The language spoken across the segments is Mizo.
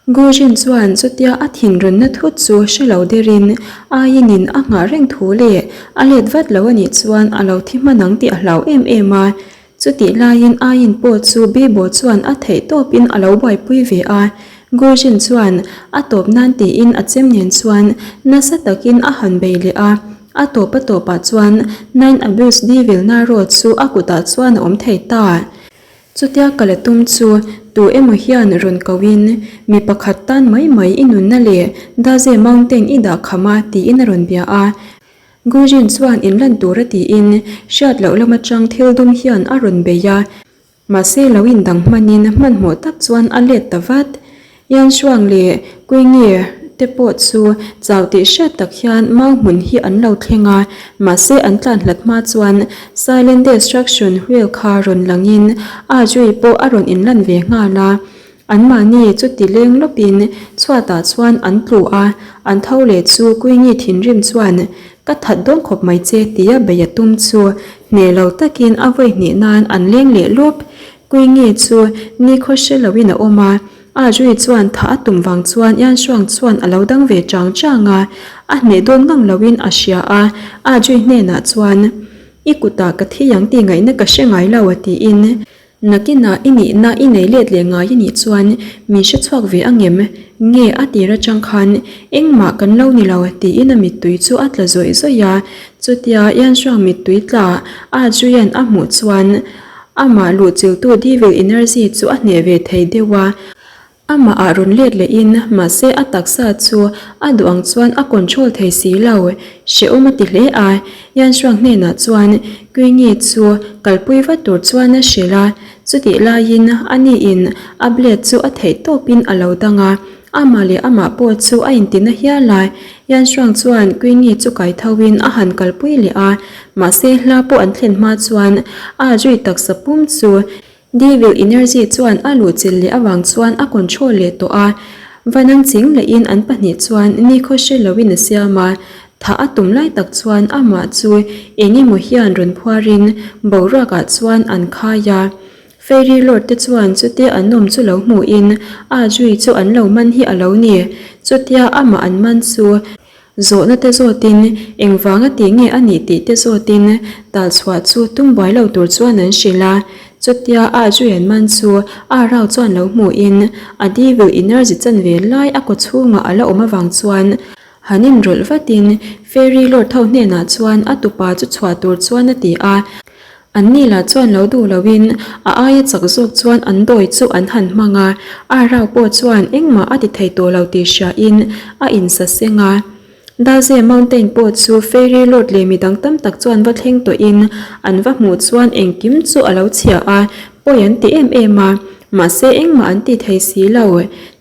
Gujin chuan chutia a thinrunna thut chu hre lo derin Ainin a nghah reng thu leh a let vat lo a nih chuan a lo thi hman ang tih a hlau em em a. Chutih laiin Ain pawh chu Bibo chuan a theih tawpin a lo buaipui ve a. Gujin chuan a tawp nan tiin a chem nen chuan nasa takin a han bei leh a. A tawp a tawpah chuan Nine Abuse Devil Naro chu a kutah chuan a awm thei ta. Chutia ka la tum chu tu emaw hian rawn ko in mi pakhat tan mai mai i nunna leh Daze Mountain i dah kham a tiin a rawn bia a. Gujin chuan in lan tur a tiin hriat loh lam atang thil dum hian a rawn bei a. Mahse lo in dang hmanin hmanhmawh tak chuan a let ta vat. Yanchuang leh Kuingi te pawh chu chau tih hriat tak hian mau hmun hi an lo thleng a, mahse an tlan hlat hma chuan Silent Destruction Wheel kha rawn langin A Jui pawh a rawn inlan ve nghal a. Anmahni chuti leng lawpin chhuatah chuan an tlu a, an tho leh chu Kuingi thinrim chuan Ka that dawn khawp mai che tia bei a tum chu hneh lo takin a vawi hnih nan an leng leh lawp. Kuingi chu nikhaw hre loin a awm a, A Jui chuan thah a tum vang chuan Yan Shuang chuan a lo dang ve chang chang a, a hneh dawn ngang loin a hria a, A Jui hnenah chuan, I kutah ka thi ang tih ngaihna ka hre ngai lo a tiin, Nakinah i nihna i nei let leh ngai a nih chuan min hre chhuak ve angem? Nge a tir atang khan engmah kan lo ni lo tiin a mittui chu a tla zawih zawih a, chutia Yan Shuang mittui tla A Juian a hmuh chuan Amah luhchiltu Devil Energy chu a hneh ve thei deuh a, amah ah rawn let lehin mahse a taksa chu a duh ang chuan a control thei si lo, hrehawm a ti hle a. Yanshuang hnenah chuan Queenie chu kalpui vat tur chuan a hrilh a, chutih laiin ani in a blade chu a theih tawpin a lo dang a, amah leh amah pawh chu a intina hial a. Yanshuang chuan Queenie chu kai tho in a han kalpui leh a, Mahse hla pawh an thlen hma chuan a zui taksa pum chu Devil Energy chuan a luhchilh leh avang chuan a control leh tawh a, vanang ching lehin an pahnih chuan nikhaw hre loin a siam a, thah a tum lai tak chuan amah chu eng emaw hian rawn phuarin boruakah chuan an khai a. Fairy Lord te chuan chutia an awm chu lo hmuhin a zui chu an lo man hi a lo ni, chutia amah an man chu Zawhna te zawtin, engvanga tih nge a nih tih te zawtin, tal chhuah chu tum buai lo tur chuan an hrilh a. Chutia a Julian man chu a rau chuan lo hmuhin, a devil energy chanve lai a kawchhungah a la awm avang chuan han inrawlh vatin Fairy Lord ho hnenah chuan a tupa chu chhuah tur chuan a ti a. An ni lah chuan lo duh loin a aia chak zawk chuan an dawi chu an han hmang a, a rau pawh chuan engmah a ti thei tawh lo tih hriain a insa seng a. Daze Mountain pawh chu Fairy Lord leh midang tam tak chuan va thleng tawhin an va hmuh chuan engkim chu a lo chhia a, pawi an ti em em a, mahse engmah an ti thei si lo.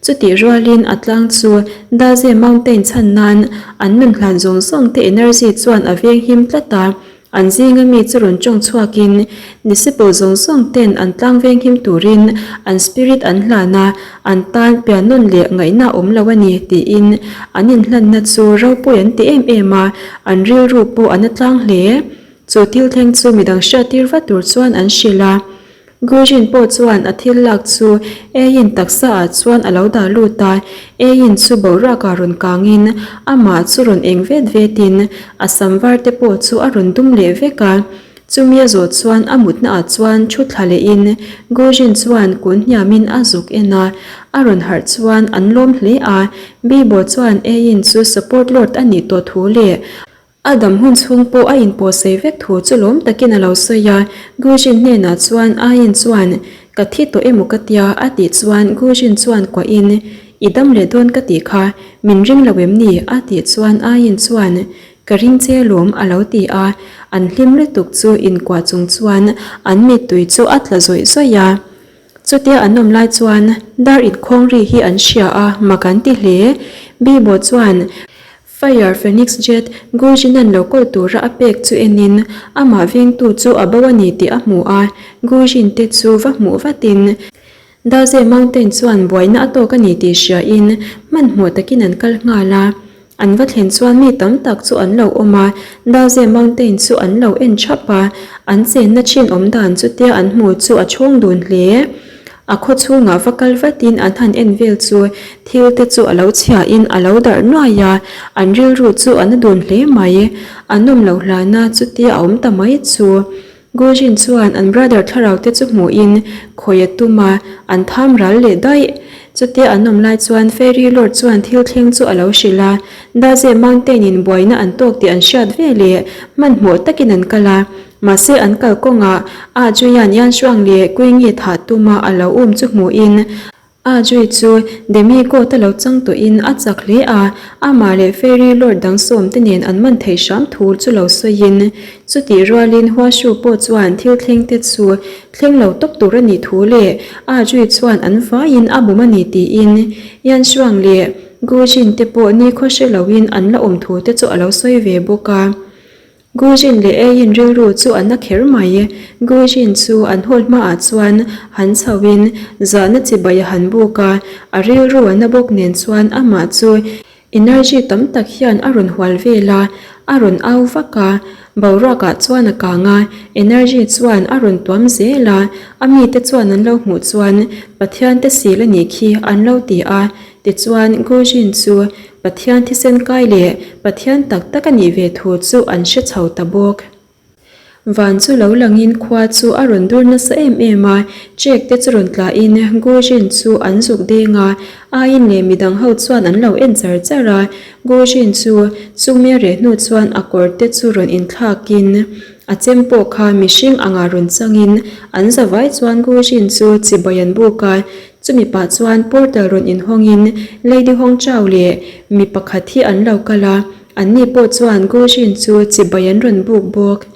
Chutih rualin a tlang chu Daze Mountain chhan nan an nun hlan zawng zawng te energy chuan a veng him tlat a, An zinga mi chu rawn tawng chhuakin, disciple zawng zawng ten an tlang venghim turin an spirit an hlan a, an tan piannawn leh ngaihna awm lo a ni tiin an inhlanna chu ropui an ti em em a, an rilru pawh an a tlang hle. Chu thil thleng chu midang hriattir vat tur chuan an hrilh a. Gujin pawh chuan a thil lak chu Eiin taksa ah chuan a lo dah lut a, Eiin chu boruak ah rawn kangin amah chu rawn eng vet vetin a sam var te pawh chu a rawn dum leh vek a. Chumi a zawh chuan a mutna ah chuan thu thla lehin Gujin chuan kun hniamin a zuk en a, a rawn harh chuan an lawm hle a, Bibo chuan Eiin chu support lord a nih tawh thu leh A dam hun chhung pawh a inpawhsei vek thu chu lawm takin a lo sawi a, Gujin hnenah chuan Ain chuan, Ka thi tawh emaw ka tia a tih chuan Gujin chuan kuahin, I dam leh dawn ka tih kha, min ring lo em ni? a tih chuan Ain chuan, Ka ring che lawm a lo ti a, an hlim lutuk chu inkuah chung chuan an mittui chu a tla zawih zawih a. Chutia an awm lai chuan dar inkhawng ri hi an hria a, mak an ti hle. Bibo chuan, Fire Phoenix Jet Gujinan lo kawl tura a pek chu enin amah vengtu chu a bo a ni tih a hmu a, Gujin te chu va hmuh vatin Daze Mountain chuan buaina a tawk a ni tih hriain hmanhmawh takin an kal nghal a. An va thlen chuan mi tam tak chu an lo awm a, Daze Mountain chu an lo en thap a, an chenna thin awm dan chutia an hmu chu a chhawng dun hle. A khaw chhungah va kal vatin an han en vel chu thil te chu a lo chhiain a lo darh nuai a, an rilru chu a na dun hle mai. An nawm loh hlana chutia a awm ta mai chu. Gujin chuan an brother thlarau te chu hmuhin khawi a tum a, an tham ral leh daih. Chutia an awm lai chuan Fairy Lord chuan thil thleng chu a lo hrilh a, Daze Mountain in buaina an tawk tih an hriat ve leh hmanhmawh takin an kal a. Mahse an kal kawngah Ah Juian Yanchuang leh Kuingi thah tuma a lo um chu hmuhin Ah Jui chu Demi God a lo chang tawhin a chak hle a, amah leh Fairy Lord dang sawm te nen an man thei hram thu chu lo sawiin chutih rualin Hua Shu pawh chuan thil thleng te chu thleng lo tawp tur a nih thu leh Ah Jui chuan an vaiin a bum a ni tiin Yanchuang leh Gu Jin te pawh nikhaw hre loin an la awm thu te chu a lo sawi ve bawk a. Gujin leh Eiin rilru chu a na kher mai. Gujin chu an hawl hmaah chuan han chhoin zahna chibai a han buk a, a rilru a na bawk nen chuan amah chu energy tam tak hian a rawn hual vel a, a rawn au vak a, boruakah chuan a kang a, energy chuan a rawn tuam zel a, a mite chuan an lo hmuh chuan Pathian te sil a nih khi an lo ti a, tichuan Gujin chu Pathian thisen kai leh Pathian tak tak a nih ve thu chu an hre chho ta bawk. Van chu lo langin khua chu a rawn dur nasa em em a, chek te chu rawn tlahin Gujin chu an zuk deng a, Ain leh midang ho chuan an lo en char char a, Gujin chu chumi a reh hnu chuan a kawr te chu rawn inthlakin a chem pawh kha mihring anga rawn changin an zavai chuan Gujin chu chibai an buk a, Chumi pah chuan portal rawn inhawngin Lady Hong Chau leh mi pakhat hi an lo kal a, anni pawh chuan Gu Jin chu chibai an rawn buk bawk.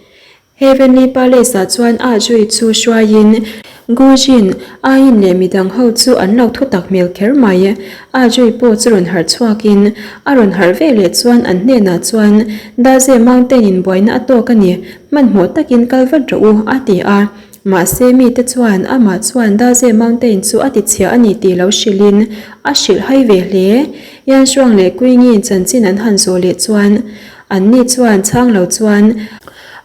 Heavenly Palace ah chuan Ah Jui chu hruaiin Gu Jin, Ah Yin leh midang ho chu an lo thu tak hmel kher mai. Ah Jui pawh chu rawn harh chhuakin a rawn harh ve leh chuan an hnenah chuan Daze Mountain in buaina a tawk a ni, hmanhmawh takin kal vat rawh u, a ti a. Mahse mite chuan amah chuan Daze Mountain chu a tichhia a ni tih lo hrilhin a hrilh hai ve hle. Yanzhuang leh Kuingi'n chanchin an han zawh leh chuan anni chuan chhang lo chuan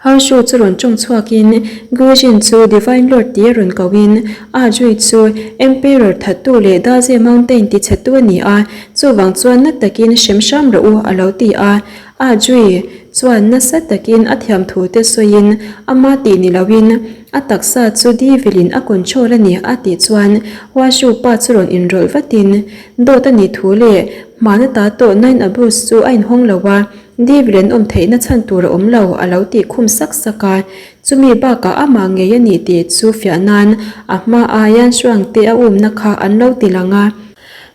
Haoshu chu rawn tawng chhuakin Guijin chu Divine Lord tia rawn kohin Ah Jui chu Emperor thattu leh Daze Mountain tichhetu a ni a, chuvang chuan na takin hrem hram rawh u a lo ti a. A Jui chuan nasa takin a thiam thu te sawiin ama tih ni loin a taksa chu Divilin a control a ni a tih chuan Huashu pa chu rawn inrawlh vatin dawt a nih thu leh hmana ta tawh Nine Abuse chu a inhawng lo a, Divil an awm theihna chhan tur a awm lo a lo tih khum sak sak a, chumi bakah amah ngei a nih tih chu fiah nan a hma aia Shuang te a umna kha an lo ti lang a.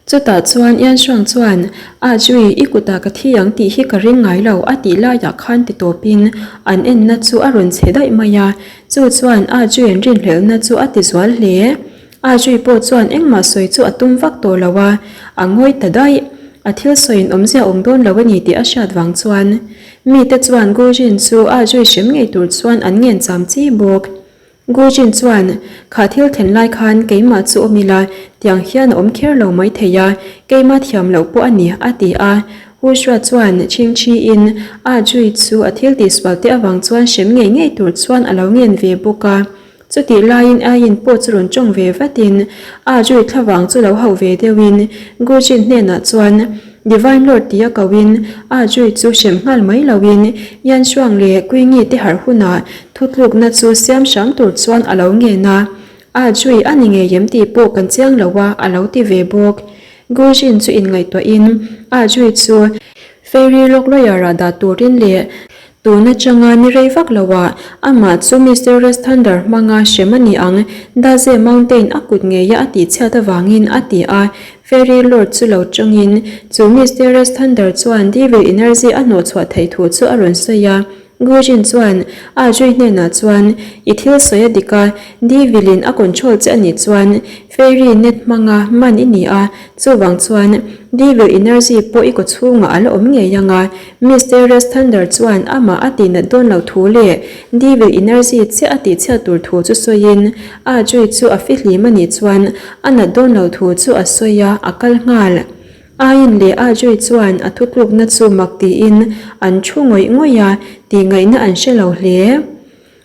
Chutah chuan Ian Shuang chuan, Ah Jui, i kutah ka thi ang tih hi ka ring ngai lo, a tih laiah khan ti tawpin an enna chu a rawn chhe daih mai a. Chu chuan Ah Jui an rinhlelhna chu a ti zual hle. Ah Jui pawh chuan engmah sawi chu a tum vak tawh lo a, a ngawi ta daih. A thil sawiin awmzia awm dawn lo a ni tih a hriat vang chuan mite chuan Gu Jin chu Ah Jui hrem ngei tur chuan an ngen cham chi bawk. Gujin chuan, Kha thil thlen lai khan keimah chu awm ila, tiang hian a awm kher lo mai thei a, keimah thiam loh pawh a ni, a ti a. Hushua chuan chhingchhiin a Jui chu a thil tihsual te avang chuan hrem ngei ngei tur chuan a lo ngen ve bawk a. Chutih laiin Ayin pawh chu rawn tawng ve vatin a Jui thlavang chu lo hauh ve deuhin Gujin hnenah chuan, Divine Lord tia koin a Jui chu hrem nghal mai loin Yan Shuang leh Kuingi te harh hunah thutlukna chu siam hram tur chuan a lo ngen a, a Jui a ni ngei em tih pawh kan chiang lo a, a lo ti ve bawk. Gu Jin chu inngaihtuahin a Jui chu Fairy Lock Lawyer-ah dah turin leh Tun atanga ni rei vak loah amah chu Mysterious Thunder hmanga hrem a ni ang, Daze Mountain a kut ngeia a tihchhiat avangin a ti a. Fairy Lord chu lo tawngin chu Mysterious Thunder chuan Devil Energy a hnawhchhuah theih thu chu a rawn sawi a. Gujin chuan A Jui hnenah chuan, I thil sawi a dik a, Devil in a control che a nih chuan Fairy net hmanga man i ni a, chuvang chuan Devil Energy pawh i kawchhungah a la awm ngei ang a, Mysterious Thunder chuan amah a tihnat dawn lo thu leh Devil Energy chiah a tihchhiat tur thu chu sawiin A Jui chu a fihlim a nih chuan a nat dawn lo thu chu a sawi a, a kal nghal. Ain leh A Jui chuan a thutlukna chu mak tiin an thu ngawih ngawih a, tihngaihna an hre lo hle.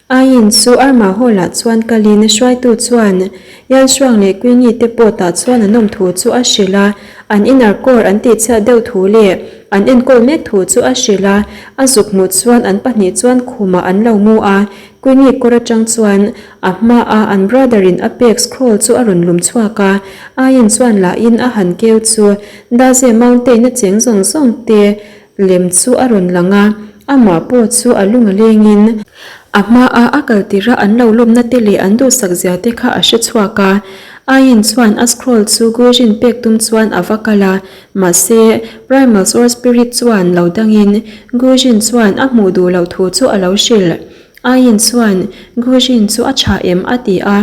Ain chu Arma Hall ah chuan kalin hruaitu chuan Yanhruang leh Queenie te pawh tah chuan an awm thu chu a hrilh a, an inner core an tihchhiat deuh thu leh an enkawl mek thu chu a hrilh a, a zuk hmuh chuan an pahnih chuan khumah an lo mu a, Queenie kawr atang chuan a hma a an brother in a pek scroll chu a rawn lum chhuak a, Ain chuan lah in a han keu chu Daze Mountain a cheng zawng zawng te Lem chu a rawn lang a, amah pawh chu a lung a lengin a hmaa a kal tirh a an lo lawmna te leh an duhsak zia te kha a hre chhuak a. Ain chuan a scroll chu Gujin pek tum chuan a va kal a, mahse Primal Sword Spirit chuan lo dangin Gujin chuan a hmuh duh loh thu chu a lo hrilh. Ain chuan Gujin chu a tha em a ti a,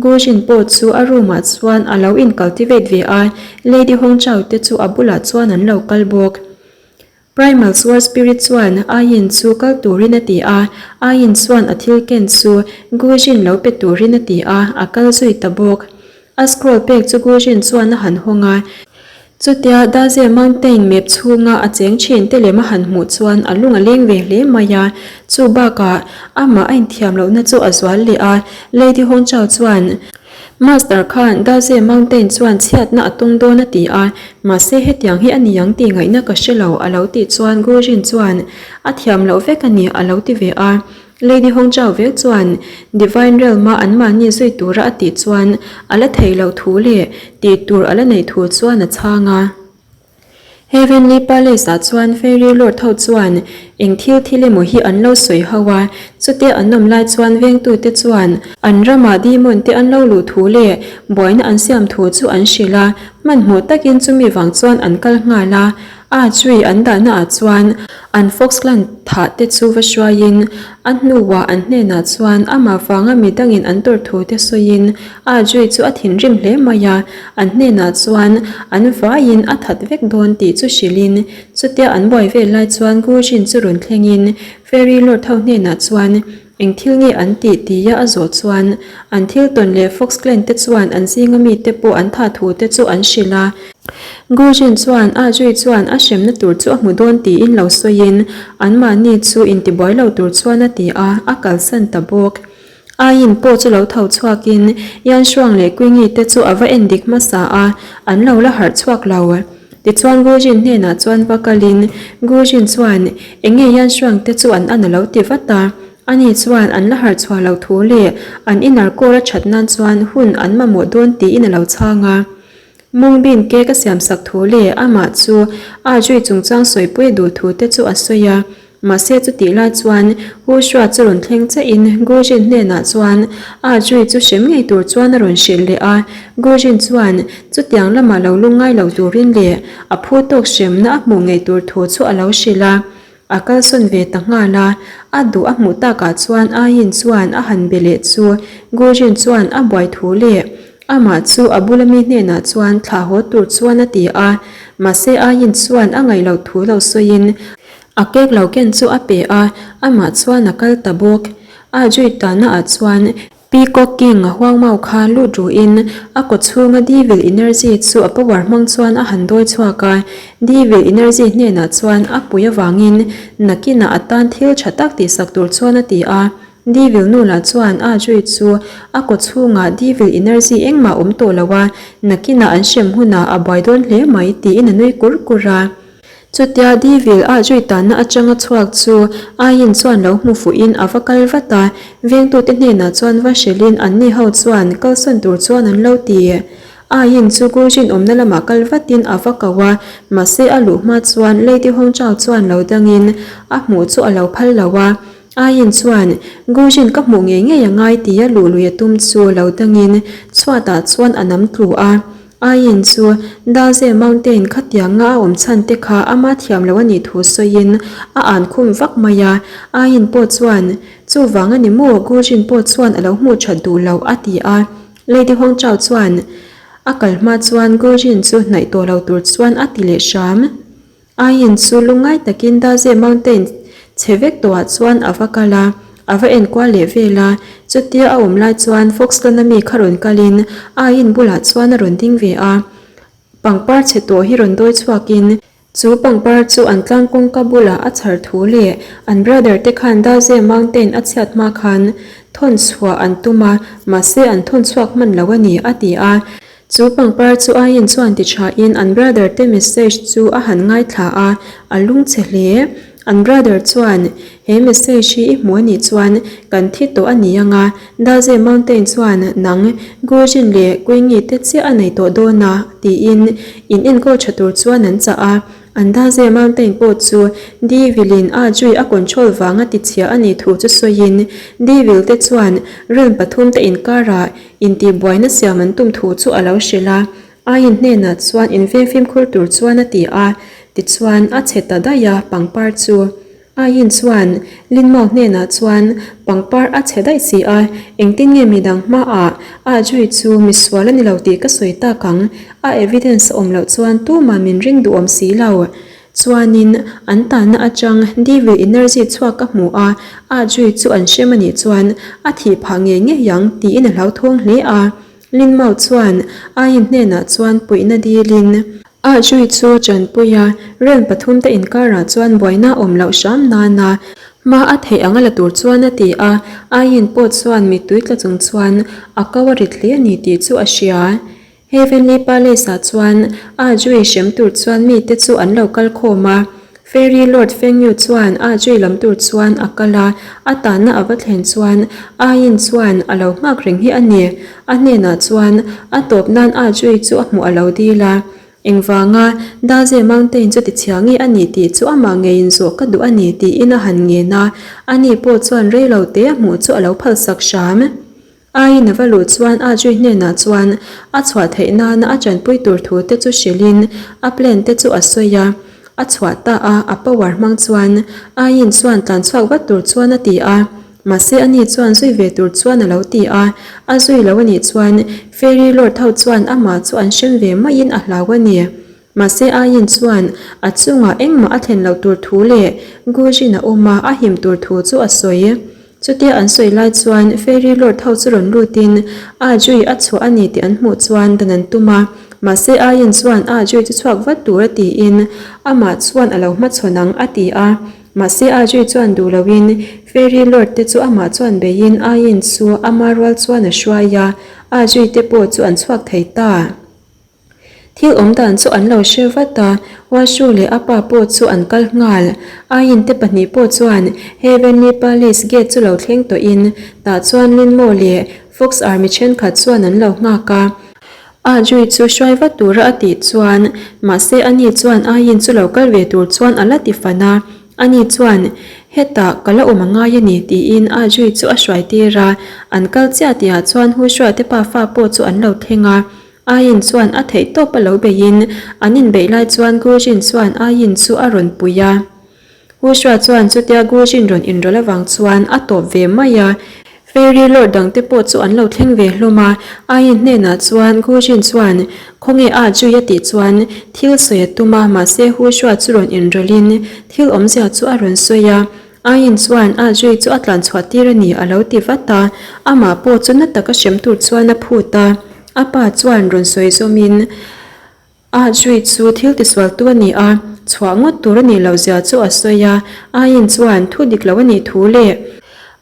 Gujin pawh chu a room ah chuan a lo in cultivate ve a, Lady Hongchao te chu a bulah chuan an lo kal bawk. Primal Sword Spirit chuan Ayin chu kal turin a ti a, Ayin chuan a thil ken chu Gujin lo pe turin a ti a, a kal zui ta bawk. A scroll pek chu Gujin chuan a han hawng a, chutia Daze Mountain map chhunga a cheng thin te lem a han hmuh chuan a lung a leng ve hle mai a, chu bakah amah a inthiam lohna chu a zual leh a, Lady Hongchao chuan Master khan Daze Mountain chuan chhiatna a tung dawn a ti a, mahse hetiang hi a ni ang tih ngaihna ka hre lo a lo tih chuan Gujin chuan a thiam loh vek a ni a lo ti ve a. Lady Hongchao vek chuan Divine Realm a anmahni zui tura a tih chuan a la thei loh thu leh tih tur a la neih thu chuan a chhang a. Heavenly Palace ah chuan Fairy Lord ho chuan eng thil thil emaw hi an lo sawi ho a, chutia an awm lai chuan vengtute chuan an ramah demon te an lo luh thu leh buaina an siam thu chu an hrilh a, hmanhmawh takin chumi vang chuan an kal nghal a, a chui an dahna ah chuan an Fox Clan thah te chu va hruaiin a hnuah an hnenah chuan amah vanga midangin an tawrh thu te sawiin a chui chu a thinrim hle mai a. An hnenah chuan an vaiin a that vek dawn tih chu hrilhin chutia an buai vel lai chuan Gujin chu rawn thlengin Fairy Lord ho hnenah chuan eng thil nge an tih tia a zawh chuan an thil tawn leh Fox Clan te chuan an zinga mite pawh an tha thu te chu an hrilh a. Gujin chuan a zui chuan a hremna tur chu a hmu dawn tiin lo sawiin anmahni chu intibuai lo tur chuan a ti a, a kalsan ta bawk. Ain pawh chu lo tho chhuakin Yanhruang leh Quingi te chu a va en dik hmasa a, an lo la harh chhuak lo. Tichuan Gujin hnenah chuan va kalin Gujin chuan eng nge Yanhruang te chu an an a lo ti vat a, ani chuan an la harh chhuah loh thu leh an inner core a that nan chuan hun an mamawh dawn tiin a lo chhang a. Mawng bin cake a siamsak thu leh amah chu a zui chungchang sawipui a duh thu te chu a sawi a. Mahse chutih lai chuan Hu Shua chu rawn thleng chiahin Gu Jin hnenah chuan A Jui chu hrem ngei tur chuan a rawn hrilh leh a. Gu Jin chuan chutiang lamah lo lungngai lo turin leh a phu tawk hremna a hmuh ngei tur thu chu a lo hrilh a. A kalsawn ve ta nghal a. A duh a hmuh takah chuan A Yin chuan a han be leh chu Gu Jin chuan a buai thu leh Amah chu a bula mi hnenah chuan thlah haw tur chuan a ti a, mahse A Yin chuan a ngaih loh thu lo sawiin A cake lo ken chu a pe a, amah chuan a kal ta bawk. A zui tahna ah chuan Peacock King a huang mau kha lut ruhin a kaw chhunga Devil Energy chu a power hmang chuan a han dawi chhuak a, Devil Energy hnenah chuan a pui avangin nakinah a tan thil tha tak tihsak tur chuan a ti a. Devil nu lah chuan a zui chu a kaw chhungah Devil Energy engmah awm tawh lo a, nakinah an hrem hunah a buai dawn hle mai tiin a nui kur kur a. Chutia Devil a zui tanna atanga chhuak chu Ayin chuan lo hmu fuhin a va kal vat a, vengtute hnenah chuan va hrilhin anni ho chuan kalsawn tur chuan an lo ti. Ayin chu Gujin awmna lamah kal vatin a va ko a, mahse a luh hma chuan Lady Hongchao chuan lo dangin a hmuh chu a lo phal lo a. Ayin chuan Gujin ka hmuh ngei ngei a ngai tia luh lui a tum chu lo dangin chhuatah chuan a nam tlu a. Ain chu Daze Mountain khatianga a awm chhan te kha ama thiam lo a nih thu sawiin a an khum vak mai a, Ain pawh chuan, Chuvang a ni maw? Gujin pawh chuan a lo hmuh that duh loh a ti a. Lady Hongchao chuan a kal hma chuan Gujin chu hnaih tawh lo tur chuan a ti leh hram. Ain chu lungngai takin Daze Mountain chhe vek tawhah chuan a va kal a, a va enkual leh vel a. Chutia a awm lai chuan Foxconn-a mi kha rawn kalin Ain bulah chuan a rawn ding ve a, pangpar chhe tawh hi rawn dawi chhuakin. Chu pangpar chu an tlang kawngka bulah a chhar thu leh an brother te khan Daze Mountain a chhiat hma khan thawn chhuah an tum a, mahse an thawn chhuak hman lo a ni, a ti a. Chu pangpar chu aiin chuan ti thain an brother te message chu a han ngaithla a, a lungchhe hle. An brother chuan, He message hi i hmu a nih chuan kan thi tawh a ni ang a, Daze Mountain chuan nang Gujin leh Quingi te chiah a nei tawh dawn a, tiin in enkawl tha tur chuan an chah a. An Daze Mountain pawh chu Devil-in a zui a control vanga tichhia a nih thu chu sawiin Devil te chuan realm pathumte inkarah intihbuaina siam an tum thu chu a lo hrilh a. Ain hnenah chuan inveng fimkhur tur chuan a ti a, tichuan a chhe ta daih a pangpar chu. Ain chuan Linmau hnenah chuan pangpar a chhe daih si a, engtin nge midang hmaah a zui chu misual a ni lo tih ka sawi tak ang, a evidence a awm loh chuan tumah min ring duhawm si lo. Chuanin an tanna atang devil energy chhuak ka hmu a, a zui chu an hrem a nih chuan a thih phah ngei ngei ang tiin a hlauthawng hle a. Linmau chuan Ain hnenah chuan puihna dilin Ah Zui chu tanpui a, realm pathumte inkarah chuan buaina awm loh hram nana hma a theih ang a la tur chuan a ti a, Ain pawh chuan mittui tla chung chuan a ko a rit hle a ni tih chu a hria. Heavenly Palace-ah chuan Ah Zui hrem tur chuan mite chu an lo kal khawm a, Fairy Lord Feng Yu chuan a zui lam tur chuan a kal a, a tanna a va thlen chuan A Yin chuan a lo nghak reng hi a ni. A hnenah chuan a tawp nan a zui chu a hmuh a lo dil a, engvanga Daze Mountain chu tichhia nge a nih tih chu amah ngeiin zawh ka duh a ni tiin a han ngen a, ani pawh chuan rei lo te a hmuh chu a lo phalsak hram. Aiin a va luh chuan a zui hnenah chuan a chhuah theih nana a tanpui tur thu te chu hrilhin a plan te chu a sawi a, a chhuah ta a, a power hmang chuan Aiin chuan tlan chhuak vat tur chuan a ti a, mahse ani chuan zui ve tur chuan a lo ti a, a zui lo anih chuan Fairy Lord ho chuan amah chu an hrem ve maiin a hlau a ni. Mahse Ayin chuan a chungah engmah a thlen loh tur thu leh Gujin a awm a, a him tur thu chu a sawi. Chutia an sawi lai chuan Fairy Lord ho chu rawn lutin Ah Jui a chhuah a ni tih an hmuh chuan dan an tum a. Mahse Ayin chuan Ah Jui chu chhuak vat tur a tiin amah chuan a lo hmachhawn ang a ti a. Mahse Ah Jui chuan duh loin Fairy Lord te chu amah chuan beiin Ayin chu ama rual chuan a hruai a, Ah Jui te pawh chu an chhuak thei ta. Thil awm dan chu an lo hre vat a, Washu leh a pa pawh chu an kal nghal. Ain te pahnih pawh chuan Heavenly Palace gate chu lo thleng tawhin tah chuan Linmo leh Fox Army thenkhat chuan an lo nghak a. Ah Jui chu hruai vat tura a tih chuan mahse ani chuan Ain chu lo kal ve tur chuan a la ti fan a. Ani chuan, Hetah ka la awm a ngai a ni tiin Ah Jui chu a hruai tir a. An kal chiah tihah chuan Hushua te pafa pawh chu an lo thleng a. Ayin chuan a theih tawp a lo beihin an inbeih lai chuan Gujin chuan Ayin chu a rawn pui a. Hushua chuan chutia Gujin rawn inrawlh avang chuan a tawp ve mai a. Fairy Lord dangte pawh chu an lo thleng ve hlawm a. Ayin hnenah chuan Gujin chuan Khawnge a zui a tih chuan thil sawi a tum a, mahse Hushua chu rawn inrawlhin thil awmzia chu a rawn sawi a. Ain chuan a zui chu a tlan chhuah tir a ni a lo ti vat a, amah pawh chu na taka hrem tur chuan a phut a. A pa chuan rawn sawi zawmin a zui chu thil tisualtu a ni a, chhuah ngawt tur a nih loh zia chu a sawi a. Ain chuan thu dik lo a nih thu leh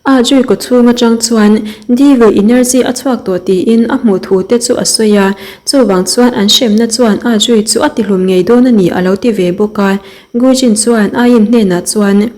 a zui kaw chhung atang chuan devil energy a chhuak tawh tiin a hmuh thu te chu a sawi a, chuvang chuan an hremna chuan a zui chu a tihlum ngei dawn a ni a lo ti ve bawk a. Gujin chuan Ayin hnenah chuan,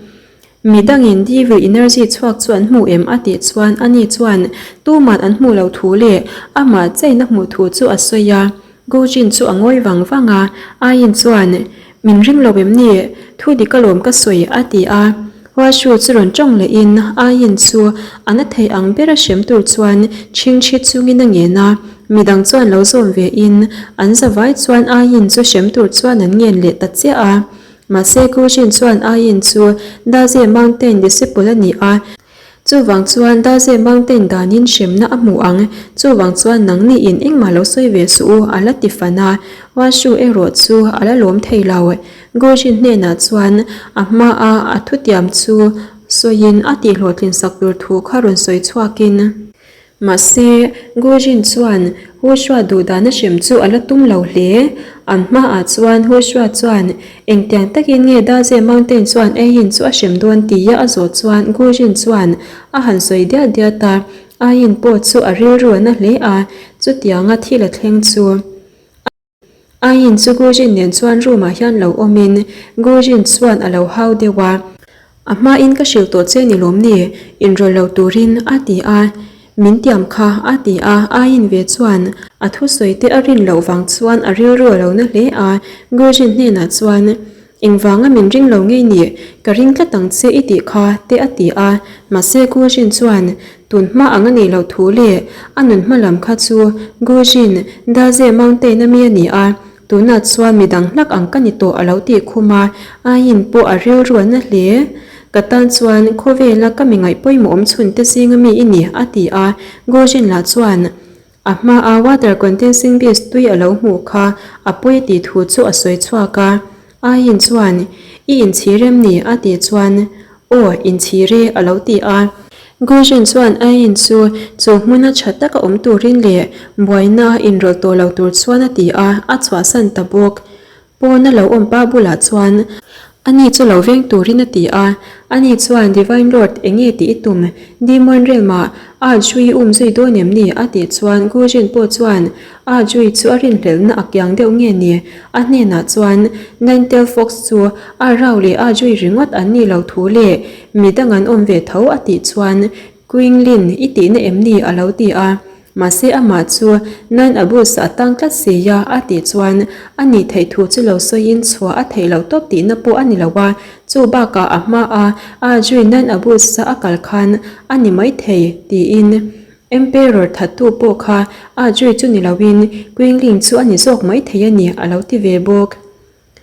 Mi dangin devil energy chhuak chu an hmu em? a tih chuan ani chuan tuman an hmuh lo thu leh amah chain a hmuh thu chu a sawi a. Gujin chu a ngawi vang vang a, Ayin chuan, Min ring lo em ni? Thu dik alawm ka sawi a ti a. Huashu chu rawn tawng lehin Ayin chu a na thei ang bera hrem tur chuan chhingchhi chungin a ngen a. Midang chuan lo zawm ve in an zavai chuan Ayin chu hrem tur chuan an ngen leh ta chiah a. Mahse Gujin chuan Ayin chu Daze Mountain disciple a ni a, chuvang chuan Daze Mountain danin hremna a hmu ang, chuvang chuan nangni in engmah lo sawi ve suh u a la ti fan a, Washu erawh chu a la lawm thei lo. Gujin hnenah chuan a hmaa a thutiam chu sawiin a tihhlawhtlin sak tur thu kha rawn sawi chhuakin. Mahse, Gujin chuan Hushua duhdan a hrem chu a la tum lo hle. An hmaah chuan Hushua chuan engtiang takin nge Daze Mountain chuan Ayin chu a hrem dawn tia a zawh chuan Gujin chuan a han sawi diat diat a, Ayin pawh chu a rilru a na hle a, chutianga thil a thleng chu. Ain chu Gujin nen chuan room ah hian lo awmin Gujin chuan a lo hau deuh a. A hmain ka hrilh tawh che ni lawm ni, inrawlh lo turin a ti a. Min tiam kha a ti a, Ain ve chuan a thusawi te a rin loh vang chuan a rilru a lo na hle a, Gujin hnenah chuan Engvanga min ring lo ngei ni, ka ring tlat ang che i tih kha, te a ti a. Mahse Gujin chuan tun hma ang a nih loh thu leh a nun hma lam kha chu Gujin Daze Mountain a mi a ni a, tunah chuan midang hlak ang ka ni tawh a lo tih khum a, Ain pawh a rilru a na hle. Ka tan chuan khawvela ka mi ngaih pawimawh awm chhun te zinga mi i ni, a ti a. Gujin lah chuan A hmaa water condensing beast tui a lo hmuh kha a pawi tih thu chu a sawi chhuak a. Ain chuan, I inchhir em ni? a tih chuan, Aw, inchhir e, a lo ti a. Gujin chuan Ain chu chu hmuna tha taka awm turin leh buaina inrawlh tawh lo tur chuan a ti a, a chhuahsan ta bawk. Pawn a lo awm pa bulah chuan ani chu lo veng turin a ti a, ani chuan Divine Lord enge tih i tum? Demon Realm ah a Jui um zui dawn em ni? a tih chuan Gujin pawh chuan a Jui chu a rinhlelhna a kiang deuh nge ni? A hnenah chuan Ninetail Fox chu a rau leh a Jui ringawt an nih lo thu leh midang an awm ve tho a tih chuan Quinglin i tihna em ni? a lo ti a. Mahse amah chu Nine Abus a tang tlat si a, a tih chuan a nih theih thu chu lo sawiin chhuah a theih loh tawp tihna pawh a ni lo a, chu bakah a hma a a zui Nine Abus a kal khan a ni maithei tiin Emperor thattu pawh kha a zui chu ni loin Quingling chu a ni zawk maithei a ni a lo ti ve bawk.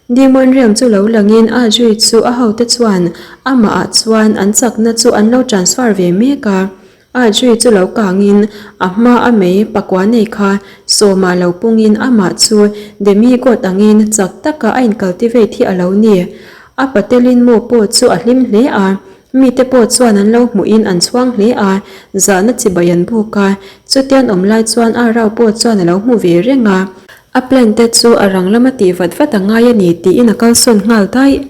Demon Realm chu lo langin a zui chu a hote chuan amah ah chuan an chakna chu an lo transfer ve mek a. A zui chu lo kangin a hma a mei pakua nei kha sawmah lo pungin amah chu demi god angin chak taka a in cultivate hi a lo ni. A patelin mo pawh chu a hlim hle a, mite pawh chuan an lo hmuhin an chhuang hle a, zahna chibai an buk a, chutian awm lai chuan a rau pawh chuan a lo hmu ve reng a. A plan te chu a rang lama tih vat vat a ngai a ni tiin a kalsawn nghal daih.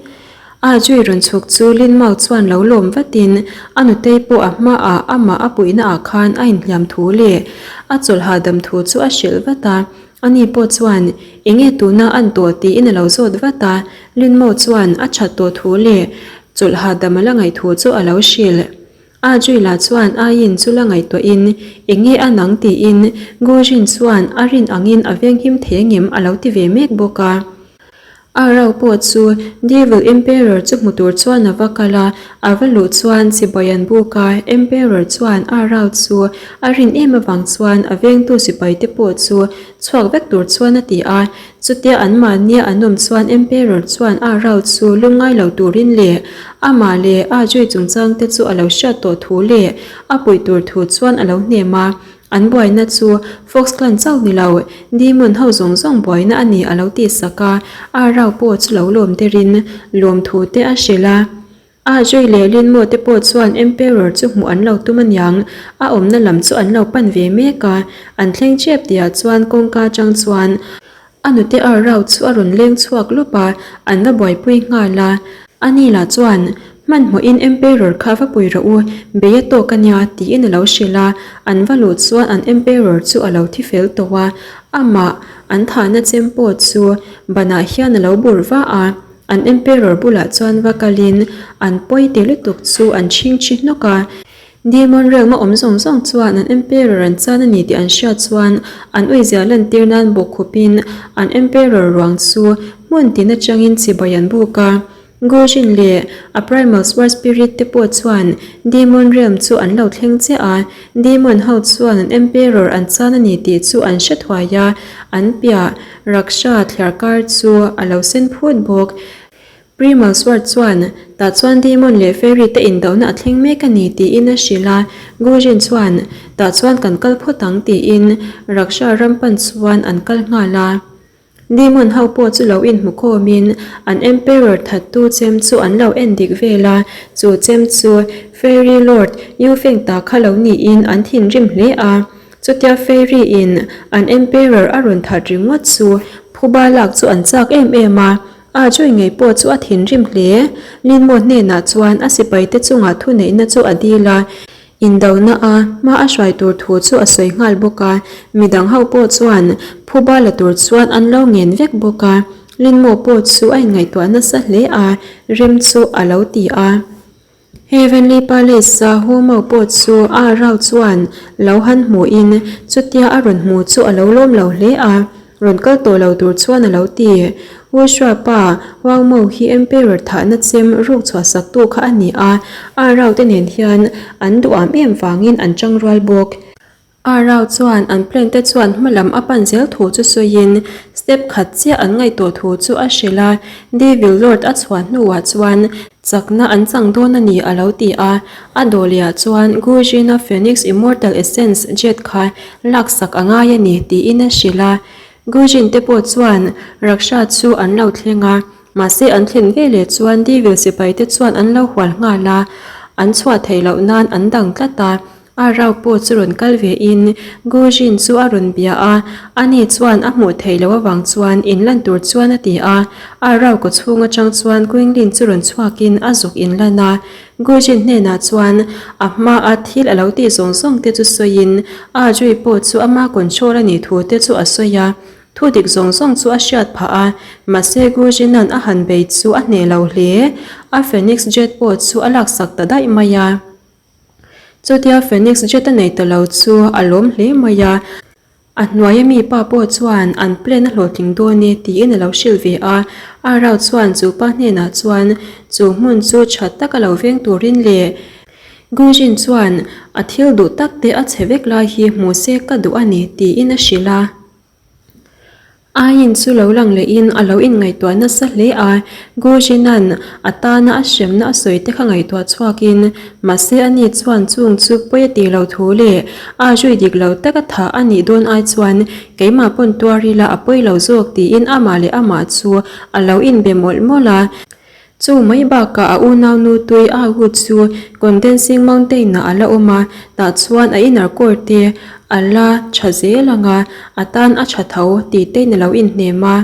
A zui rawn chhuk chu Lin Mau chuan lo lawm vatin a nutei pawh a hmaah amah a puihna ah khan a inhliam thu leh a chawlh hahdam thu chu a hrilh vat a. Ani pawh chuan enge tuna an tawh tiin a lo zawt vat a. Lin Mau chuan a that tawh thu leh chawlh hahdam a la ngaih thu chu a lo hrilh. A Juila chuan Ayin chu la ngaihtuahin, Enge a nang tiin Gujin chuan a rin angin a venghim thei angem a lo ti ve mek bawk a. A rau pawh chu Devil Emperor chu hmu tur chuan a va kal a, a va luh chuan chibai an buk a, Emperor chuan a rau chu a rin em avang chuan a vengtu sipaite pawh chu chhuak vek tur chuan a ti a, Chutia anmahnia an awm chuan Emperor chuan a rau chu lungngai lo turin leh amah leh a zui chungchangte chu a lo hriat tawh thu leh a puih tur thu chuan a lo hnem a. An buaina chu Fox Clan chauh ni lo, Demon ho zawng zawng buaina a ni a lo tihsak a, a rau pawh chu lo lawm derin lawmthu te a hrilh a. A zui leh Linmo te pawh chuan Emperor chu hmuh an lo tum aniang, a awmna lam chu an lo pan ve mek a, an thleng chep tihah chuan kawngka atang chuan a nute ar rau chu a rawn leng chhuak lawp a, an va buaipui nghal a. Ani lah chuan, Hmanhmawhin Emperor kha va pui rawh u, bei a tawk ania, tiin a lo hrilh a, an va luh chuan an Emperor chu a lo thi fel tawh a, amah an thahna chem pawh chu banah hian a lo bur va a. An Emperor bulah chuan va kalin an pawi ti lutuk chu an chhing chi hnawk a. Demon Realm a awm zawng zawng chuan an Emperor an chan a ni tih an hriat chuan an uizia lantir nan bawkkhupin an Emperor ruang chu hmun tin atangin chibai an buk a. Gujin leh a Primal Sword Spirit te pawh chuan Demon Realm chu an lo thleng chiah a. Demon ho chuan an Emperor an chan a ni tih chu an hre thuai a, an piah Raksha thliarkar chu a lo sen phut bawk. Primal Sword chuan, Tah chuan Demon leh Fairy te indohna a thleng mek a ni, tiin a hrilh a. Gujin chuan, Tah chuan kan kal phawt ang, tiin Raksha ram pan chuan an kal nghal a. Demon ho pawh chu lo inhmu khawmin an Emperor thattu chem chu an lo en dik vel a, chu chem chu. Fairy Lord Yu Feng ta kha lo niin an thinrim hle a. Chutia Fairy in an Emperor a rawn that ringawt chu phuba lak chu an chak em em a. A joy ngei pawh chu a thinrim hle. Lin Mo hnenah chuan a sipaite chungah thuneihna chu a dil a. Indona a hma a hruai tur thu chu a sawi nghal bawk a, midang ho pawh chuan phuba la tur chuan an lo ngen vek bawk a, Linmo pawh chu a inngaihtuah nasa hle a, rem chu a lo ti a. Heavenly Palace a Humo pawh chu a rau chuan lo han hmuhin chutia a rawn hmu chu a lo lawm lo hle a. Rawn kal tawh lo tur chuan a lo ti. U Shua pa, Wang Mo hi Emperor thahna chem ruk chhuah saktu kha a ni a, A Rao te nen hian an duham em vangin an tang rual bawk. A Rao chuan an plan te chuan hma lam a pan zel thu chu sawiin step khat chiah an ngaihtuah thu chu a hrilh a, Devil Lord a chhuah hnuah chuan chakna an chang dawn a ni a lo ti a, a dawliah chuan Gu Jin-a Phoenix Immortal Essence Jade kha Laksak a ngai a ni, tiin a hrilh a. Gujin te pawh chuan Raksha chu an lo thleng a, mahse an thlen veleh chuan Devil sipai te chuan an lo hual nghal a, an chhuah theih loh nan an dang tlat a. A rau pawh chu rawn kal ve in Gujin chu a rawn bia a, ani chuan a hmuh theih loh avang chuan inlan tur chuan a ti a. A rau kaw chhung atang chuan Quinglin chu rawn chhuak in a zuk inlan a, Gujin hnenah chuan a hmaa thil a lo tih zawng zawng te chu sawiin a Jui pawh chu ama control a nih thu te chu a sawi a, thu dik zawng zawng chu a hriat phah a, mahse Gujin-a'n a han bei chu a hneh lo hle, a Phoenix Jet pawh chu a laksak ta daih mai a. Chutia Phoenix Jet a nei ta lo chu a lawm hle mai a. A hnuaia mi pa pawh chuan an plan a hlawhtling dawn e tiin a lo hrilh ve a. A rau chuan chu pa hnenah chuan chu hmun chu tha tak a lo veng turin leh Gujin chuan a thil duh tak te a chhe vek lai hi hmu se ka duh a ni tiin a hrilh a. Ain chu lo lang lehin a lo inngaihtuah nasa hle a, Gujina'n a tana a hremna a sawi te kha ngaihtuah chhuakin, mahse ani chuan chung chu pawi a tih lo thu leh a zui dik lo taka thah a nih dawn ai chuan keimah pawn tuar ila a pawi lo zawk tiin amah leh amah chu a lo inbe mawlh mawlh a. Chu mai bakah a unaunu tui a hu chu Condensing Mountain-ah a la awm a, tah chuan a inner core te a la tha zel ang a, a tan a tha tho tih tein a lo inhnem a.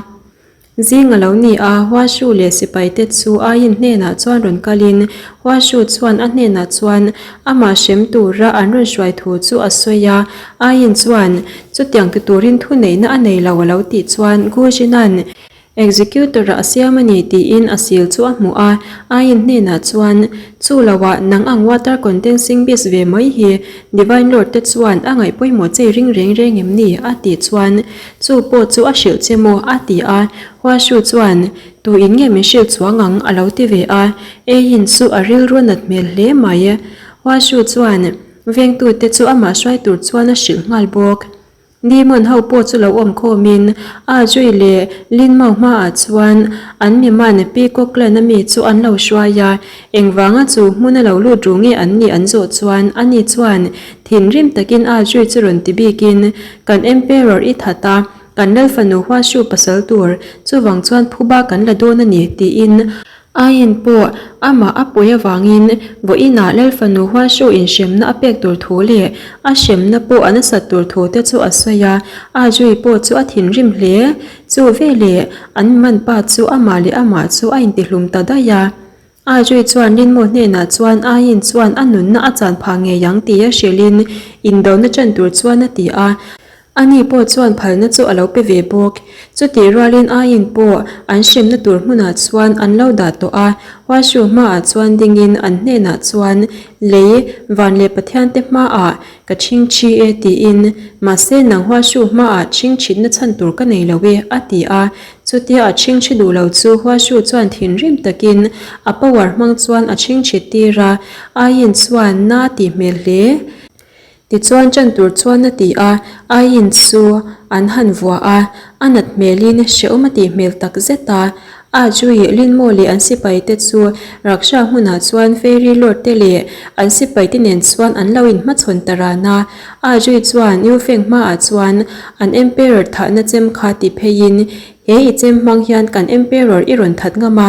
Zing a lo ni a, Huashu leh sipai te chu Ayin hnenah chuan rawn kalin Huashu chuan a hnenah chuan amah hrem tura an rawn hruai thu chu a sawi a, Ayin chuan chutiang ti turin thuneihna a nei lo a lo tih chuan Gujin-a'n Executor-ah a siam a ni tiin a seal chu a hmuh a, Ain hnenah chuan, Chu loah nang ang water condensing beast ve mai hi Divine Lord te chuan a ngaih pawimawh chei ring reng reng em ni? a tih chuan, Chu pawh chu a hrilh che maw? a ti a, Huashu chuan, Tu in nge min hrilh chuang ang? a lo ti ve a, Ain chu a rilru nat hmel hle mai. Huashu chuan vengtute chu amah hruai tur chuan a hrilh nghal bawk. Demon ho pawh chu lo awm khawmin A Jui leh Lin Mo hmaah chuan an miman Peacock Clan a mi chu an lo hruai a, engvanga chu hmuna lo lut ru nge an nih an zawh chuan ani chuan thinrim takin A Jui chu rawn ti bikin Kan Emperor i that a, kan Lalfanu Huashu pasal tur, chuvang chuan phuba kan la dawn a ni tiin Ain pawh amah a pawi avangin vawiinah Lalfanu Huashu inhremna a pek tur thu leh a hremna pawh a nasat tur thu te chu a sawi a, A Jui pawh chu a thinrim hle. Chu veleh an man pa chu amah leh amah chu a intihlum ta daih a. A Jui chuan Rinmo hnenah chuan Ain chuan a nunna a chan phah ngei ang tia hrilhin indona chan tur chuan a ti a. Ani pawh chuan phalna chu a lo pe ve bawk. Chutih rualin Ain pawh an hremna tur hmunah chuan an lo dah tawh a, Huashu hmaah chuan dingin an hnenah chuan, Lei, van leh Pathiante hmaah ka chhingchhi e tiin, mahse nang Huashu hmaah chhingchhitna chhan tur ka nei lo e, a ti a. Chutia a chhingchhi duh lo chu Huashu chuan thinrim takin a power hmang chuan a chhingchhit tir a, Ain chuan na tih hmel hle. Tichuan ṭan tur chuan a ti a, Ain chu an han vuah a, a nat hmelin hrehawm a tih hmel tak zet a. A Jui, Linmo leh an sipaite chu Raksha hmunah chuan Fairy Lord te leh an sipaite nen chuan an lo inhmachhawn ta ran a. A Jui chuan Yu Feng hmaah chuan an Emperor thahna chem kha ti pheiin, He i chem hmang hian kan Emperor i rawn that ngam a.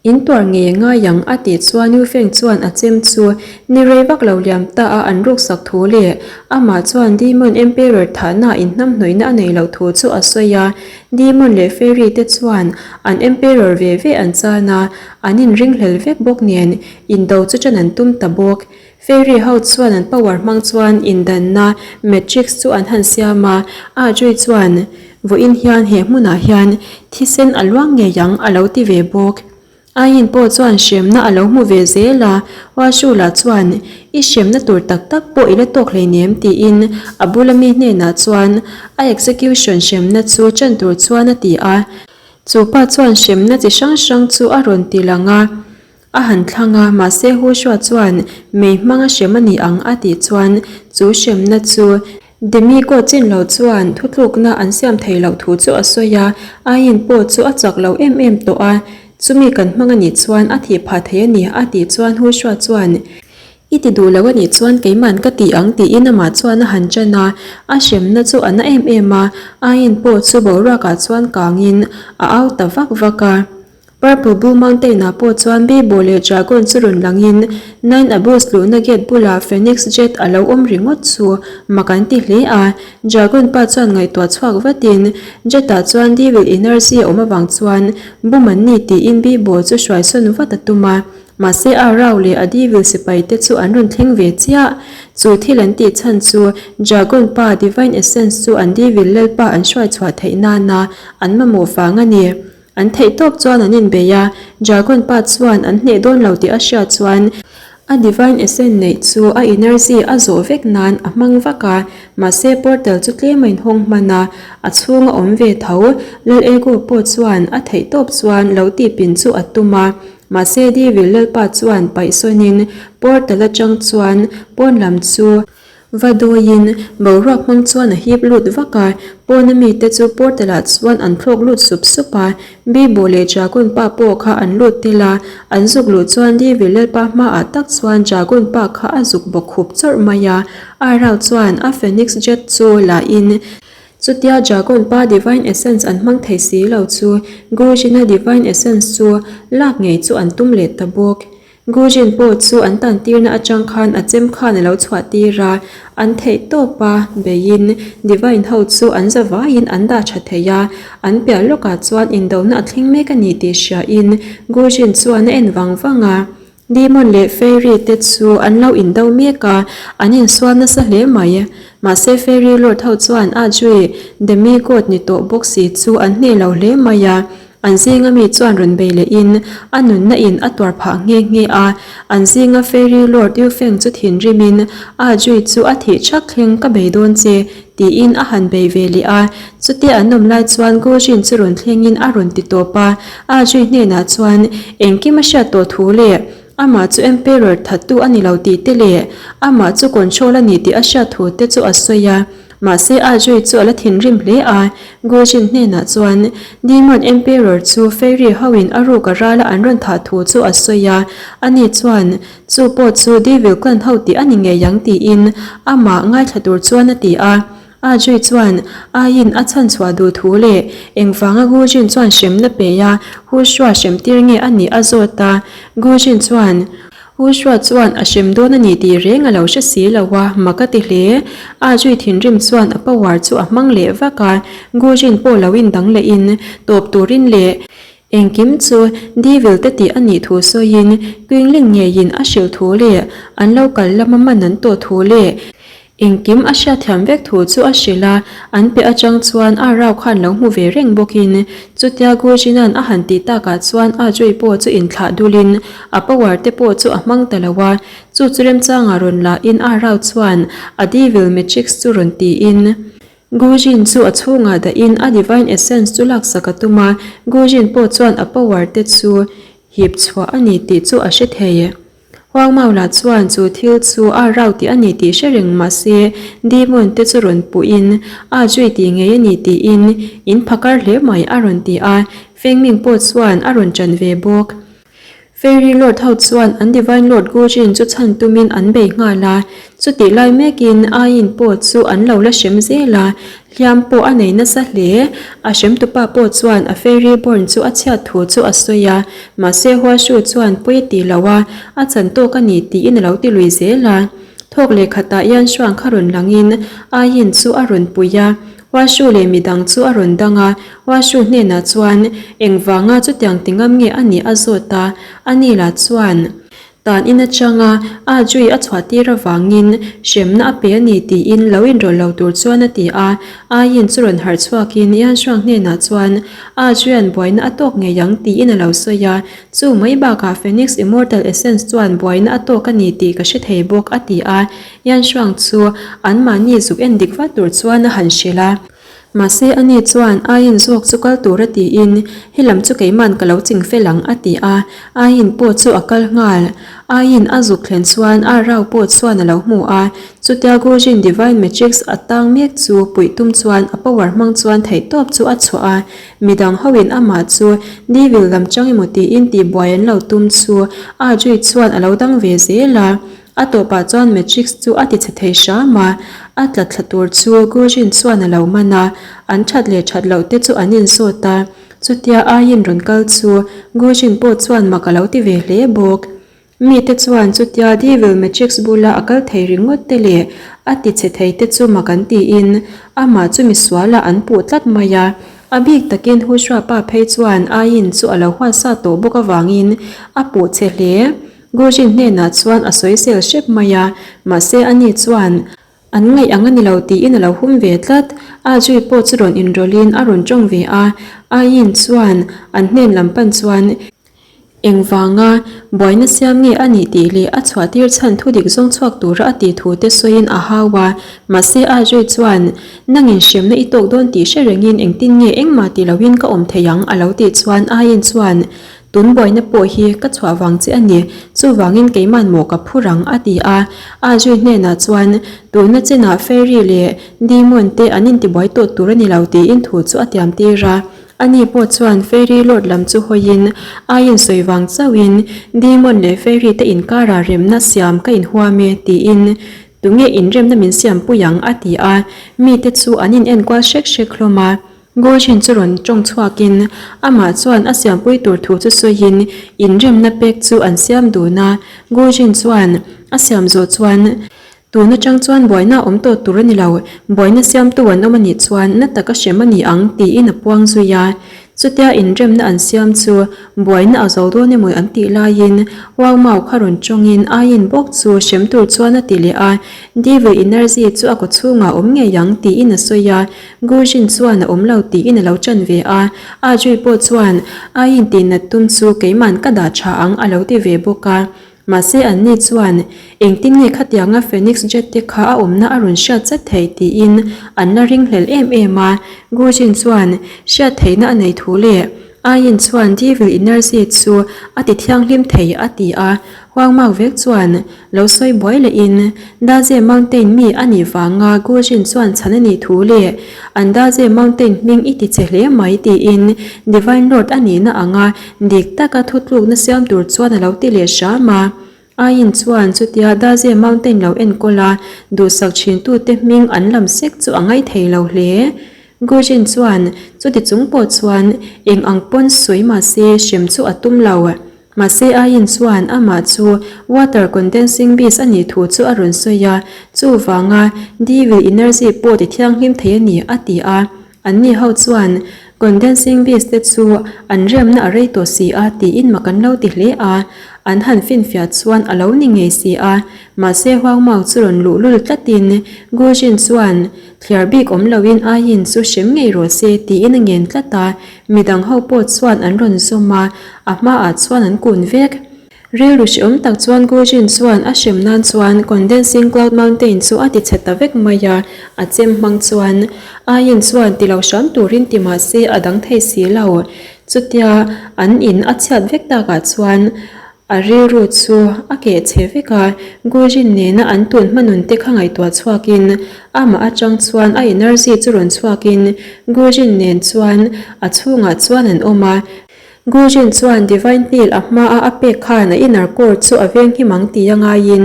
In tuar ngei a ngai ang a tih chuan Yu Feng chuan a chem chu ni rei vak lo liam ta a an ruksak thu leh amah chuan Demon Emperor thahna inhnamhnawihna a nei loh thu chu a sawi a. Demon leh Fairy te chuan an Emperor ve ve an chan a, an inringhlel vek bawk nen indo chu ṭan an tum ta bawk. Fairy ho chuan an power hmang chuan indanna matrix chu an han siam a, Ah Jui chuan vawiin hian he hmunah hian thisen a luang ngei ang a lo ti ve bawk. Ayin pawh chuan hremna a lo hmu ve zel a, Washu lah chuan I hremna tur tak tak pawh i la tawk hleinem tiin a bula mi hnenah chuan a execution hremna chu ṭan tur chuan a ti a. Chu pa chuan hremna chi hrang hrang chu a rawn ti lang a. A han thlang a, mahse Hushua chuan mei hmanga hrem a ni ang a tih chuan chu hremna chu Demigo chin lo chuan thutlukna an siam thei loh thu chu a sawi a, Ain pawh chu a chak lo em em tawh a, chumi kan hmang a nih chuan a thih phah thei a ni a tih chuan Hushua chuan I ti duh lo a nih chuan keiman ka ti ang tiin amah chuan a han ṭan a, a hremna chu a na em em a, Ain pawh chu boruakah chuan kangin a au ta vak vak a. Purple Blue Mountain ah pawh chuan Bibo leh Dragon chu rawn langin Nine Abyss luhna gate bulah Phoenix Jet a lo awm ringawt chu mak an ti hle a. Dragon pa chuan ngaihtuah chhuak vatin Jet ah chuan Devil Energy a awm avang chuan bum an ni tiin Bibo chu hruaisawn vat a tum a. Mahse a rau leh a Devil sipai te chu an rawn thleng ve chiah. Chu thil an tih chhan chu Dragon pa Divine Essence chu an Devil Lalpa an hruaichhuah theih nana an mamawh vang a ni. An theih tawp chuan an inbei a, Dragon pa chuan an hneh dawn lo tih a hriat chuan a Divine Essence neih chu a energy a zawh vek nan a hmang vak a, mahse portal chu tlem a inhawng hman a, a chhung a awm ve tho. Lal Ego pawh chuan a theih tawp chuan lo tihpin chu a tum a, mahse Devil Lalpa chuan paihsawnin portal atang chuan pawn lam chu Va dawiin boruak hmang chuan a hip lut vak a, pawna mite chu portal ah chuan an thlawk lut sup sup a, Bibo leh Dragon pa pawh kha an lut tel a, an zuk luh chuan Devil Lalpa hmaah tak chuan Dragon pa kha a zuk bawk khup chawrh mai a, Arau chuan a Phoenix Jet chu la in chutia Dragon pa Divine Essence an hmang thei si lo chu Gujin-a Divine Essence chu lak ngei chu an tum leh ta bawk. Gujin pawh chu an tan tirna atang khan a chem khan a lo chhuah tir a, an theih tawp a, beiin Divine ho chu an za vaiin an dah tha thei a, an piah lawkah chuan indona a thleng mek a ni tih hriain Gujin chuan a en vang vang a. Demon leh Fairy te chu an lo indo mek a, an insual nasa hle mai. Mahse Fairy Lord ho chuan a zui Demigod ni tawh bawk si chu an hneh lo hle mai a, An zinga mi chuan rawn bei lehin a nunna in a tuar phah nghe nghe a, an zinga Fairy Lord Yu Feng chu thinrimin A Jui chu a thih thak thleng ka bei dawn che tiin a han bei ve leh a, chutia an awm lai chuan Gu Jin chu rawn thlengin a rawn ti tawp a, A Jui hnenah chuan engkim a hriat tawh thu leh amah chu Emperor thattu a ni lo tih te leh amah chu control a ni tih a hriat thu te chu a sawi a. Mahse a Jui chu a la thinrim hle a, Gujin hnenah chuan Demon Emperor chu Fairy hoin a ruk a rala an rawn thah thu chu a sawi a, ani chuan chu pawh chu Devil Clan ho tih a ni ngei ang tiin amah ngaithla tur chuan a ti a. A Jui chuan aiin a chhan chhuah duh thu leh engvanga Gujin chuan hremna pe a Hushua hremtir nge a nih a zawt a, Gujin chuan U Hruat chuan a hrem dawn a ni tih reng a lo hre si lo a, mak a ti hle. A zui thinrim chuan a power chu a hmang leh vak a, Gujin pawh lo indang lehin tawp turin leh engkim chu Devil te tih a nih thu sawiin Quingling ngeiin a hrilh thu leh an lo kal lama man an tawh thu leh Engkim a hriatthiam vek thu chu a hrilh a, an piah atang chuan a rau khan lo hmu ve reng bawkin chutia Gujina'n a han tih takah chuan a Jui pawh chu inthlah dulin a power te pawh chu a hmang ta lo a, chu chu remchangah rawn lahin a rau chuan a devil matrix chu rawn tiin Gujin chu a chhungah dahin a divine essence chu laksak a tum a, Gujin pawh chuan a power te chu hip chhuah a ni tih chu a hre thei. Huang Maula chuan chu thil chu a rau tih a ni tih hre reng mah se, Demon te chu rawn puhin a zui tih ngei a ni tiin in phakar hle mai a rawn ti a, Feng Ming pawh chuan a rawn ṭan ve bawk. Fairy Lord ho chuan an Divine Lord Gujin chu chhan tumin an bei nghal a, chutih lai mekin Ain pawh chu an lo la hrem zel a, hliam pawh a nei nasa hle. A hremtupa pawh chuan a Fairy Born chu a chhiat thu chu a sawi a, mahse Huashu chuan pawi a ti lo a, a chan tawk a ni tiin a lo ti lui zel a. Thawk leh khatah hian Hruang kha rawn langin Ain chu a rawn pui a, Huashu leh midang chu a rawn dang a, Huashu hnenah chuan engvanga chutiang ti ngam nge a nih a zawt a, ani lah chuan tan in atanga a Jui a chhuah tir avangin hremna a pe a ni tiin lo inrawlh lo tur chuan a ti a, Ain chu rawn harh chhuakin Yan Shuang hnenah chuan a Juian buaina a tawk ngei ang tiin a lo sawi a, chu mai bakah Phoenix Immortal Essence chuan buaina a tawk a ni tih ka hre thei bawk a ti a. Yan Shuang chu anmahni zuk en dik vat tur chuan a han hrilh a. Mahse ani chuan Ain zawk chu kal tur a tiin he lam chu keiman ka lo ching fel ang a ti a, Ain pawh chu a kal nghal. Ain a zuk thlen chuan A Rao pawh chuan a lo hmu a, chutia Gujin Divine Matrix a tang mek chu puih tum chuan a power hmang chuan theihtawp chu a chhuah a, midang hoin amah chu Devil lam chang emaw tiin tihbuai an lo tum chu A Jui chuan a lo dang ve zel a. A tawpah chuan Matrix chu a ti chhe thei hram a, a tla thla tur chu Gujin chuan a lo man a, an that leh that loh te chu an insawt a, chutia Ayin rawn kal chu Gujin pawh chuan mak a lo ti ve hle bawk. Mite chuan chutia Devil Matrix bula a kal thei ringawt te leh a ti chhe thei te chu mak an tiin amah chu misualah an puh tlat mai a, a bik takin Hushra pa phei chuan Ayin chu a lo huatsa tawh bawk avangin a puh chhe hle. Gujin hnenah chuan a sawisel hrep mai a, mahse ani chuan an ngaih ang a ni lo tiin a lo hum ve tlat. A zui pawh chu rawn inrawlhin a rawn tawng ve a, Ayin chuan an hnen lam pan chuan engvanga buaina siam nge a nih tih leh a chhuahtir chhan thudik zawng chhuak tura a tih thu te sawiin a hau a, mahse a zui chuan nangin hremna i tawk dawn tih hre rengin engtin nge engmah ti loin ka awm thei ang a lo tih chuan Ayin chuan Tun buaina pawh hi ka chhuah vang che a ni, chuvangin keiman maw ka phur ang a ti a. A zui hnenah chuan tuna chenah Fairy leh Demon te an intibuai tawh tur a ni lo tiin thu chu a tiam tir a. Ani pawh chuan Fairy Lord lam chu hawiin a insawi vang chauhin Demon leh Fairy te inkarah remna siam ka inhuam e tiin tunge inremna min siampui ang a ti a. Mite chu an inenkual hrek hrek hlawm a. Goshen chu rawn tawng chhuakin amah chuan a siampui tur thu chu sawiin inremna pek chu an siam dun a. Goshen chuan a siam zawh chuan tun atang chuan buaina a awm tawh tur a ni lo, buaina siamtu an awm a nih chuan na taka hrem a ni ang tiin a puang zui a. Chutia inremna an siam chu buaina a zo dawn emaw an tih laiin Wang Mao kha rawn tawngin Ayin bawk chu hrem tur chuan a ti leh a, Devil Energy chu a kawchhungah a awm ngei ang tiin a sawi a. Gujin chuan a awm lo tiin a lo ṭan ve a, A Jui pawh chuan a intihnat tum chu keiman ka dah ṭha ang a lo ti ve bawk a. Mahse anni chuan engtin nge khatianga Phoenix Jet te kha a awmna a rawn hriat chat theih tiin an la ringhlel em em a. Gujin chuan hriat theihna a nei thu leh Ayin chuan Devil Energy chu a ti thianghlim thei a ti a, Huang Mak vek chuan lo sawi buai lehin Daze Mountain mi a nih vanga Gujin chuan chhan a nih thu leh an Daze Mountain hming i ti che hle mai tiin Divine Lord a nihna anga dik taka thutlukna siam tur chuan a lo ti leh hram a. Ayin chuan chutia Daze Mountain lo enkawl a duhsak thintute hming an lam sek chu a ngaithei lo hle. Gujin chuan chuti chung pawh chuan eng ang pawn sawi mahse hrem chu a tum lo. Mahse Ayin chuan amah chu water condensing beast a nih thu chu a rawn sawi a, chuvanga devil energy pawh ti thianghlim thei a ni a ti a. Anni ho chuan condensing beast te chu an riamna a rei tawh si a tiin mak an lo ti hle a, an han finfiah chuan a lo ni ngei si a. Mahse Huangmau chu rawn luhlul tlatin Gujin chuan thliar bik awm loin Ayin chu hrem ngei rawh se tiin a ngen tlat a, Midang ho pawh chuan an rawn zawm a, a hmaah chuan an kun vek. Rilru hreawm tak chuan Gujin chuan a hrem nan chuan Condensing Cloud Mountain chu a ti chhe ta vek mai a, a chem hmang chuan Ayin chuan ti lo hram turin ti mah se a dang thei si lo. Chutia an in a chhiat vek takah chuan A rilru chu a keh chhe vek a, Gujin nena an tun hmanun te kha ngaihtuah chhuakin amah atang chuan a energy chu rawn chhuakin Gujin nen chuan a chhungah chuan an awm a. Gujin chuan Divine Pill a hmaa a pek khan a inner core chu a veng him ang tih a ngaiin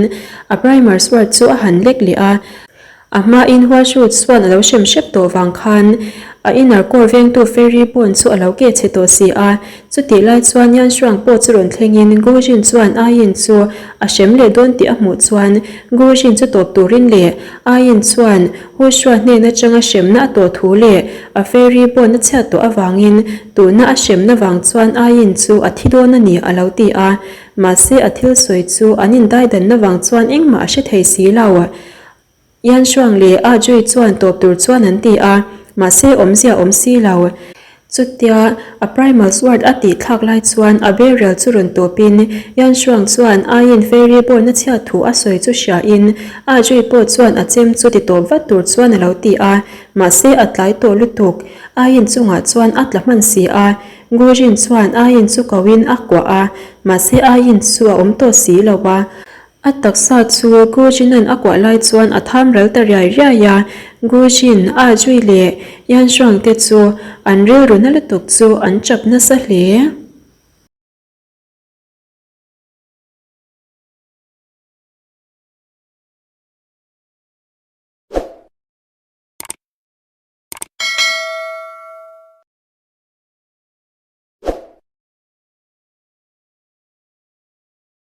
a primer sword chu a han lek leh a. A hmain Huashu chuan a lo hrem hrep tawh vang khan a inner core vengtu Fairy Bone chu a lo keh chhe tawh si a. Chutih lai chuan Yan Shuang pawh chu rawn thlengin Gujin chuan Ayin chu a hrem leh dawn tih a hmuh chuan Gujin chu tawp turin leh Ayin chuan Hushua hnen atanga hremna a tawh thu leh a fairy bone a chhiat tawh avangin tuna a hremna vang chuan Ayin chu a thi dawn a ni a lo ti a. Mahse a thil sawi chu an indaidanna vang chuan engmah a hre thei si lo. Yan Shuang leh Ah Jui chuan tawp tur chuan an ti a, mahse awmzia awm si lo. Chutia a primal sword a tih thlak lai chuan a burial chu rawn tawpin Yan Shuang chuan Ayin fairy bone a chhiat thu a sawi chu hriain Ah Jui pawh chuan a chem chu ti tawp vat tur chuan a lo ti a, mahse a tlai tawh lutuk. Ayin chungah chuan a tla hman si a, Gujin chuan Ayin chu koin a kuah a, mahse Ayin chu a awm tawh si lo a. A taksa chu Gujin-a'n a kuah lai chuan a tham ral ta riai riai a, Gujin, A Jui leh Yan Shuang te chu an rilru na lutuk chu an chap nasa hle.